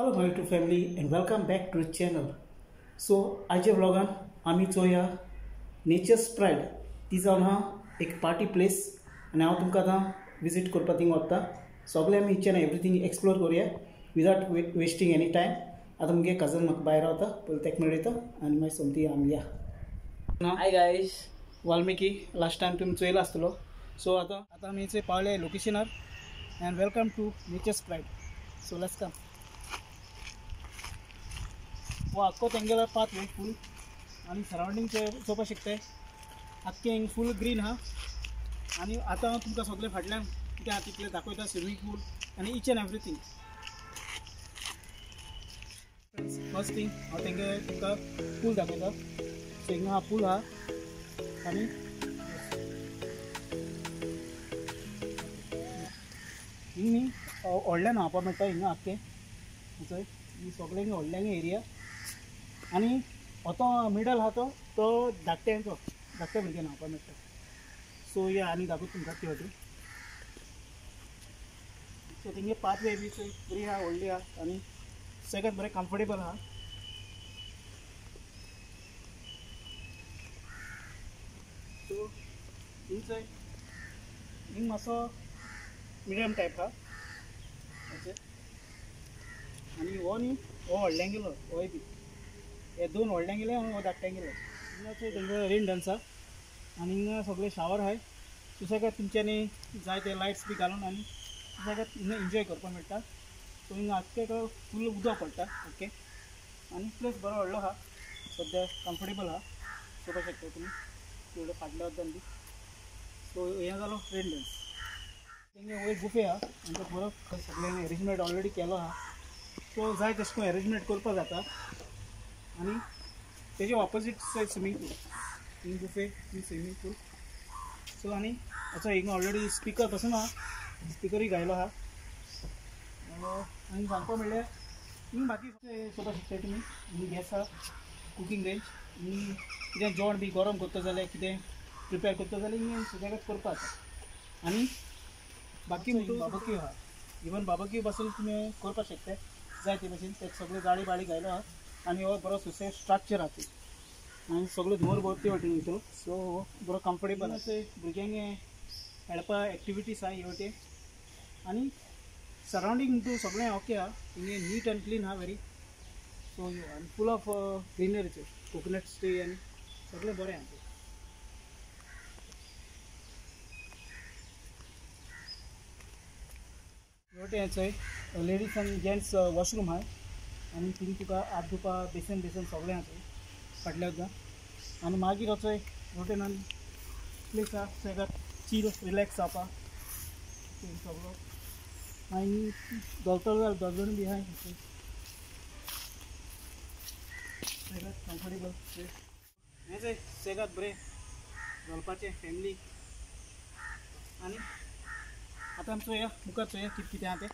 Hello my YouTube family and welcome back to channel. So आयच्या व्लॉगान आमी चोया natures pride ती जावन आहा एक पार्टी प्लेस आनी हांव तुमकां आतां विजीट करपाक थिंग वता. सगळें आमी इच्छा एवरीथींग एक्सप्लोर करुया विदाउट वेस्टिंग एनी टायम. आतां मुगे कजन म्हाका भायर रावता पयलीं ताका मेळयता आनी मागीर सोमती आमी या. Hi guys, Valmiki last time तुमी चोयला आसतलो. सो आतां आतां आमी पावले लोकेशनार and welcome to Nature's Pride. So let's come. हो आख्खो तेंगेलो पाथ वे फूल आनी सरावंडींग चोवपाक शकताय. आख्खें हिंग फूल ग्रीन आहा आनी आतां हांव तुमकां सगळें फाटल्यान कितें आहा तितलें दाखयता, स्विमींग पूल आनी each and everything. First thing हांव तेंगे तुमकां पूल दाखयता. सो हिंगा हा पूल आहा आनी हिंग न्ही व्हडल्यान न्हांवपाक मेळटा. हिंगा आख्खें चोय सगळें हिंगा व्हडल्यान एरिया आनी तो मिडल आहा तो तो धाकट्यांचो, धाकट्या भुरग्यांक न्हांवपाक मेळटा. सो या आनी दाखयता तुमकां ते वाटेन. सो तेंगे पाथवे बी चोय बरी आहा, व्हडली आहा आनी सगळ्यात बरें कम्फर्टेबल आहा. सो हिंग चोय हिंग मातसो मिडियम टायप आहा आनी हो न्ही हो व्हडल्यान गेलो, होय बी हे दोन व्हडल्यान गेले आनी हो धाकट्यान गेलो. हिंगा चोय तेंगे रेन डान्स आहा आनी हिंगा सगळे शावर आहाय. सुसेगाद तुमच्यांनी जाय ते लायट्स बी घालून आनी सुसेगाद हिंगा एन्जॉय करपाक मेळटा. सो हिंगा आख्खे फूल उदक पडटा ओके आनी प्लेस बरो व्हडलो आहा, सद्या कम्फर्टेबल आहा, चोवपाक शकता तुमी तेवढे फाटल्या वचून बी. सो हें जालो रेन डान्स. तेंगे वयर बुफे आहा आनी तो बरो सगळ्यांनी एरेंजमेंट ऑलरेडी केलो आहा. सो जाय तशें करून एरेंजमेंट करपाक जाता आनी तेजे ऑपोजीट सायड स्विमींग पूल, हिंग बुफे हिंग स्विमींग पूल. सो आनी आतां हिंगा ऑलरेडी स्पिकर पासून आहा, स्पिकरूय घायलो आहा. आनी सांगपा म्हणल्यार हिंग बाकी चोवपाक शकता तुमी. हिंग गॅस आहा, कुकींग रेंज, हिंग कितें जेवण बी गरम करता जाल्यार कितें प्रिपेर करता जाल्यार हिंग सुद्दां करपाक जाता. आनी बाकी बाबक्यू आहा, इवन बाबक्यू पासून तुमी करपाक शकता जाय ते भशेन. ते सगळे जाळी बाळी घायलो आहा आनी हो बरो सुसेग स्ट्रक्चर आहा ते आनी सगळो धुंवर भोंवते वाटेन वयतलो. सो हो बरो कम्फर्टेबल आसा, भुरग्यांक खेळपा एक्टिविटीज आहा हे वटेन आनी सरावंडींग तूं सगळें ओके आहा. हिंगे नीट एंड क्लीन आहा व्हेरी. सो आनी फूल ऑफ ग्रिनरीचे कोकोनट ट्री आनी सगळें बरें आहा. हे चोय लेडीज आनी जेंट्स वॉशरूम आहा आनी थिंग तुका हात धुवपा बेसन बेसन सगळें आहा चोय फाटल्या वचून. आनी मागीर चोय वटेन प्लेस आहा सगळ्यात चील रिलॅक्स जावपा सगळो. मागीर धोलतलो जाल्यार दोग बी आहा सगळ्यात कम्फर्टेबल. हें चोय सगळ्यात बरें धोलपाचें फॅमिली. आनी आतां आमी चोया मुखार चोया कितें कितें आहा तें.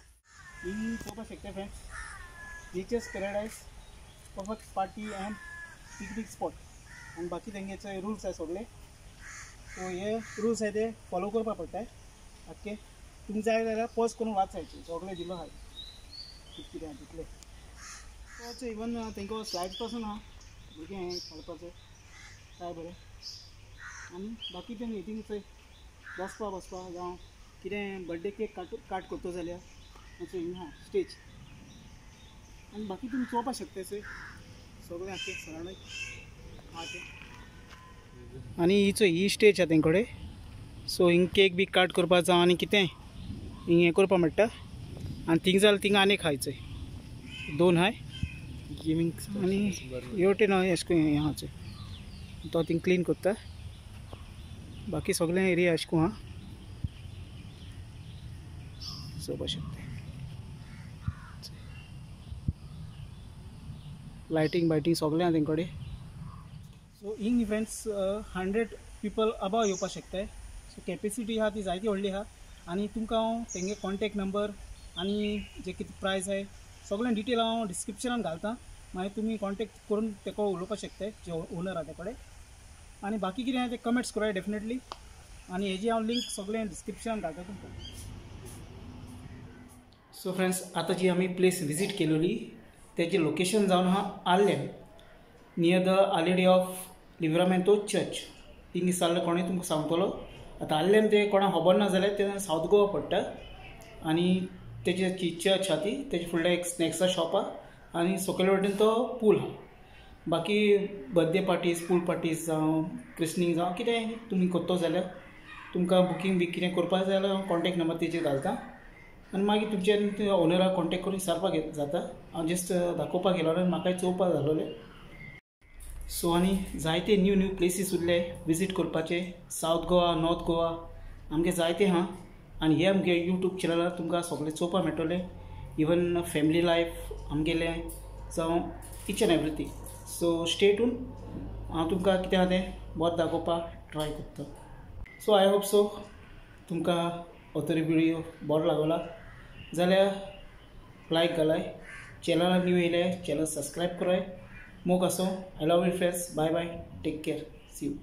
हिंग चोवपाक शकता friends, Nature's Paradise perfect party and picnic spot. आनी बाकी तेंगेचे रुल्स आहाय सगळे. सो हे रुल्स आहाय ते फॉलो करपाक पडटा आख्खे. तुमकां जाय जाल्यार पॉज करून वाचायचे, सगळें दिलो आहाय कितें कितें आहा तितलें. सो इवन तेंकां स्लायड्स पासून आहा भुरगें खेळपाचें काय बरें. आनी बाकी तें हितींग चोय बसपा बसपा जावं कितें बर्थडे केक काट करता जाल्यार मातसो हिंगा स्टेज. आनी बाकी तुमी चोवपाक शकता चोय सगळें आख्खें सरावंडींग आहा तें. आनी ही चोय ही स्टेज आहा तेंचे कडेन. सो हिंग केक बी काट करपाक जावं आनी कितें हिंग हें करपाक मेळटा. आनी थिंग जाल्यार थिंगा आनी एक आहाय चोय, दोन आहाय गेमींग. आनी हे वटेन अशें करून हें आहा चोय, तो थिंग क्लीन करता. बाकी सगळें एरिया अशें करून आहा चोवपाक शकता. लायटींग बायटींग सगळें आहा तेंचे कडेन. सो हिंग इव्हेंट्स 100 पिपल अबाव येवपाक शकताय. सो कॅपेसिटी आहा ती जायती व्हडली आहा. आनी तुमकां हांव तेंगे कॉन्टेक्ट नंबर आनी जे कितें प्रायस आहाय सगळें डिटेल हांव डिस्क्रिप्शनान घालता. मागीर तुमी कॉन्टेक्ट करून तेका उलोवपाक शकताय जे ओनर आहा ते कडेन. आनी बाकी कितें आहा तें कमेंट्स कराय डेफिनेटली. आनी हेजी हांव लिंक सगळें डिस्क्रिप्शनान घालता तुमकां. सो फ्रेंड्स, आतां जी आमी प्लेस विजीट केलेली तेजें लोकेशन जावन आहा Arlem, near the Our Lady of Livramento church. Thing विचारलें कोणूय तुमकां सांगतलो. आतां आर्लेम तें कोणाक खबर ना जाल्यार तें सावथ गोवा पडटा आनी तेजी जी चर्च आहा ती तेजे फुडले एक स्नॅक्सा शॉप आहा आनी सकयले वटेन तो पूल आहा. बाकी बर्थडे पार्टीज, पूल पार्टीज जावं क्रिस्निंग जावं कितें तुमी करतो जाल्यार तुमकां बुकींग बी कितें करपाक जाय जाल्यार हांव कॉन्टेक्ट नंबर तेजेर घालता आनी मागीर तुमच्यान ओनराक कॉन्टेक्ट करून विचारपाक जाता. हांव जस्ट दाखोवपाक गेलो आनी म्हाकाय चोवपाक जालोलें. सो आनी जायते न्यू न्यू प्लेसीस उरले विजीट करपाचे, सावथ गोवा, नॉर्थ गोवा आमगे जायते आहा. आनी हे आमगे यूट्यूब चॅनलार तुमकां सगळें चोवपाक मेळटलें, इवन फॅमिली लायफ आमगेलें जावं each and everything. So stay tune, हांव तुमकां कितें आहा तें बरें दाखोवपाक ट्राय करता. सो I hope so तुमकां हो तरी व्हिडियो बरो लागला जाल्यार लायक घालाय, चॅनलार न्यू येयले चॅनल सबस्क्रायब कराय. मोग आसो. I love you friends. Bye bye, take care, see you.